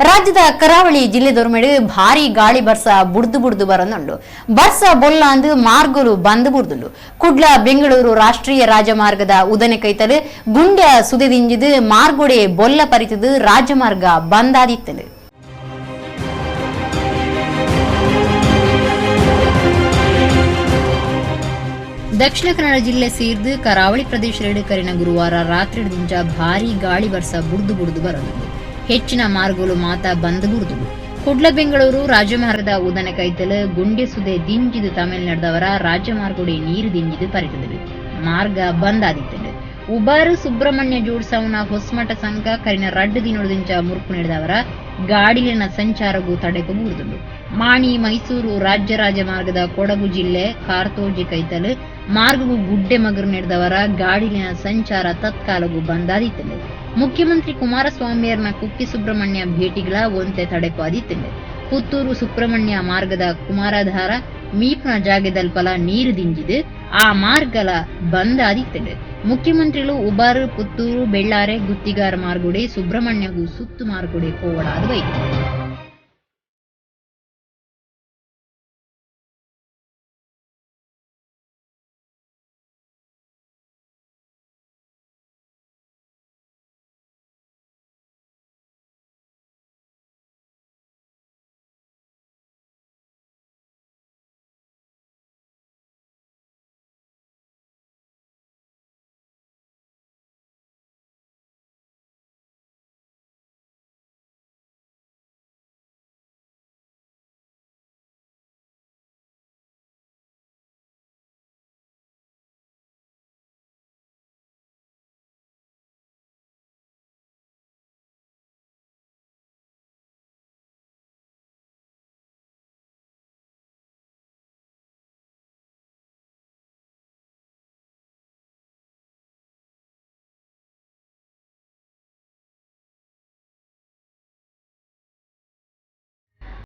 ರಾಜ್ಯದ ಕರಾವಳಿ ಜಿಲ್ಲೆದೊರ್ಮೆಡು ಭಾರಿ ಗಾಳಿ ಬರ್ಸ ಬುಡ್ದು ಬುಡ್ದು ಬರೊಂದುಂಡು. ಬರ್ಸ ಬೊಲ್ಲಾಂದು ಮಾರ್ಗಲು ಬಂದ್ ಬುಡ್ದುಂಡು. ಕುಡ್ಲ ಬೆಂಗಳೂರು ರಾಷ್ಟ್ರೀಯ ರಾಜಮಾರ್ಗದ ಉದನೆ ಕೈತಲು ಗುಂಡ್ಯ ಸುದೆದಿಂಜಿದು ಮಾರ್ಗೊಡೆ ಬೊಲ್ಲ ಪರಿತದು ರಾಜಮಾರ್ಗ ಬಂದಾದಿತ್ತುಂಡು. ದಕ್ಷಿಣ ಕನ್ನಡ ಜಿಲ್ಲೆ ಸೇರ್ದು ಕರಾವಳಿ ಪ್ರದೇಶದ ಕರಿನ ಗುರುವಾರ ರಾತ್ರಿ ದಿಂಜ ಭಾರಿ ಗಾಳಿ ಬರ್ಸ ಬುಡ್ದು ಬುಡ್ದು ಬರೊಂದುಂಡು. ಹೆಚ್ಚಿನ ಮಾರ್ಗಗಳು ಮಾತಾ ಬಂದ್ ಬುಡ್ದುಂಡು. ಕುಡ್ಲ ಬೆಂಗಳೂರು ರಾಜಮಾರ್ಗದ ಉದನೆ ಕೈತಲು ಗುಂಡೆ ಸುದೆ ದಿಂಜಿದು ತಮಿಳುನಾಡದವರ ರಾಜಮಾರ್ಗೊಡೆ ನೀರು ದಿಂಜಿದು ಪರಿತುದು ಮಾರ್ಗ ಬಂದ್ ಆದಿತ್ತುಂಡು. ಉಬಾರು ಸುಬ್ರಹ್ಮಣ್ಯ ಜೋಡ್ಸವನ ಹೊಸ್ಮಠ ಸಂಘ ಕರಿನ ರಡ್ಡು ದಿನೊಡು ಮುರ್ಪು ನಡೆದವರ ಗಾಡಿಲಿನ ಸಂಚಾರಗೂ ತಡೆಕು ಬೂರ್ದುಂಡು. ಮಾಣಿ ಮೈಸೂರು ರಾಜ್ಯ ರಾಜಮಾರ್ಗದ ಕೊಡಗು ಜಿಲ್ಲೆ ಕಾರ್ತೋಜಿ ಕೈತಲು ಮಾರ್ಗಗೂ ಗುಡ್ಡೆ ಮಗರು ನಡೆದವರ ಗಾಡಿಲಿನ ಸಂಚಾರ ತತ್ಕಾಲಗೂ ಬಂದಾದಿತ್ತುಂಡು. ಮುಖ್ಯಮಂತ್ರಿ ಕುಮಾರಸ್ವಾಮಿಯರ್ನ ಕುಕ್ಕೆ ಸುಬ್ರಹ್ಮಣ್ಯ ಭೇಟಿಗಳ ಒಂತೆ ತಡೆಕು ಆದಿತ್ತುಂಡು. ಪುತ್ತೂರು ಸುಬ್ರಹ್ಮಣ್ಯ ಮಾರ್ಗದ ಕುಮಾರಧಾರ ಮೀಪುನ ಜಾಗೆದಲ್ಪಲ ನೀರು ದಿಂಜಿದು ಆ ಮಾರ್ಗಲ ಬಂದ್ ಆದಿತ್ತುಂಡು. ಮುಖ್ಯಮಂತ್ರಿಗಳು ಉಬಾರು ಪುತ್ತೂರು ಬೆಳ್ಳಾರೆ ಗುತ್ತಿಗಾರ ಮಾರ್ಗೊಡೆ ಸುಬ್ರಹ್ಮಣ್ಯಗೂ ಸುತ್ತು ಮಾರ್ಗೊಡೆ ಪೋವಡಾದ ಬೈತು.